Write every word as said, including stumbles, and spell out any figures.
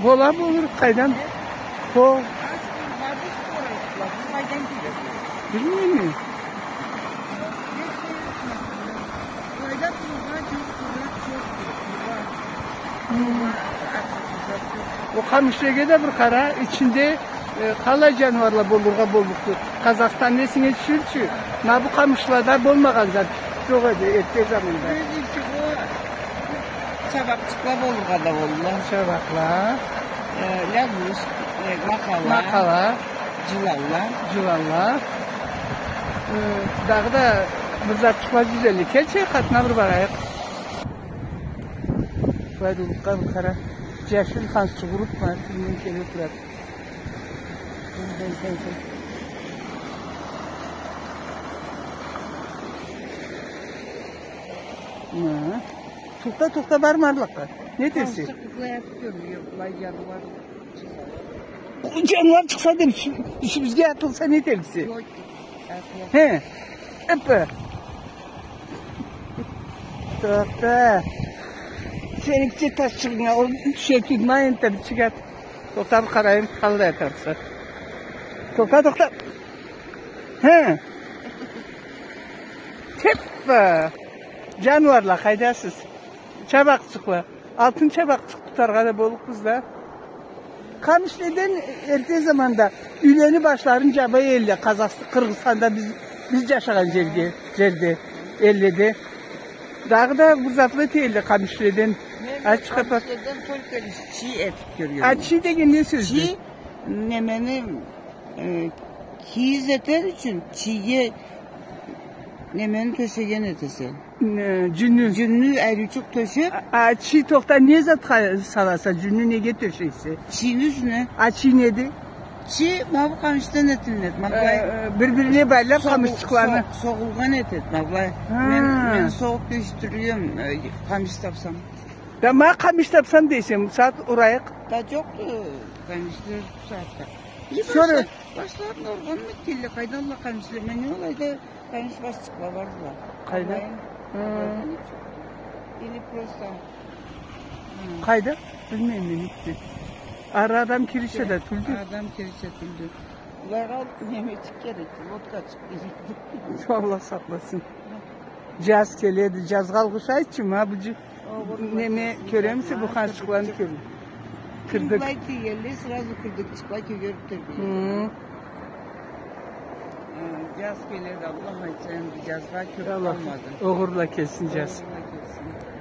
Бола, болур, къайдан? Хо. Билмейме. О къамышлеге да бир къара, ичинде, э, къалай жаныуарла болургъа боллукъду. Къазахстанны эсинге тюшюрчю, ма бу къамышлада болмагъан зат. Джокъ эди, эртте заманда. Чабакъчыкъла болургъа да болурла. Чабакъла. Э, лягушка, э, макъала. Макъала. Джыланла. Джыланла. Э, дагъыда бир затчыкъла джюзелле. Келчи, къатына бир барайыкъ. Былай да уллукъгъа бир къара. Джашил ханчугъурукъ бар, тюбюнден келе турады. Ма. Тохта, тохта, барма арлакъгъа. Не этерсе? Ханчугъурукъла ятып кёрюрюк, былай джаныуар. Джаныуар чыкъса деб, ичи-, ичибизге атылса, не этериксе? Хе. Эппе. Тохта. Сени кичи ташчыгъынга, ол тюшер тюйюлмю энтда, бичик ат. Тохта, бир къарайым, къалай атарса. Тохта, тохта. Хе. Теппа. Жаныуарла, къайдасыз? Чабакъчыкъла. Алтын чабакъчыкъ тутаргъа да боллукъбуз да. Къамишледен эртте заманда юйлени башларын джаба элле, Къазахс-, Къыргъызстанда биз, биз джашагъан джерге, джерде, элледе. Дагъыда бир затла эте элле къамишледен. Мен къамишледен только лишь чий этип кёргенме. А чий деген не сёздю? Чий, немени, э, кийиз этер ючюн, чийге немени тёшеген этесе. Не, джюнню. Джюнню ариучукъ тёшеп. А, а чий, тохта, не затха саласа, джюнню неге тёшейсе? Чийни юсюне. А чий неди? Чий, ма бу къамишден этилинеди, ма былай. Э, э, бир-бирине байлап, согъул-, къамышчыкъланы. Согъ-, согъулгъан этеди, ма былай. Мен, мен согъуп ёсдюрюлеме, э, къамиш тапсам. Да ма къамиш тапсам дейсе, сагъат урайыкъ. Да джокъду, э, къамишле бусагъатда. Сора башларын ургъанмы этгенле, къайдалла къамишле, мен алайда Къамиш башчыкъла бардыла. Къайда? Алайын. Хы. Алайын. Или просто. Хы. Къайда? Билмейме, нитди. Ары адам кирирча да тюлдю. Адам кирирча тюлдю. Былайгъа немечик керекди, лодкачыкъ керекди. Аллах сакъласын. Джаз келеди, джазгъа алгъыш айтчы, ма бу джи-, неме кёремисе, бу ханчугъурланы кёре. Кырдык. Былай тийгенлей, сразу кырдыкчыкъла кёгериб турду. Хы. Э, джаз келеди, Аллах айтса, энди джазгъа кёб къалмады. Огъурла келсин джаз. Огъурла келсин.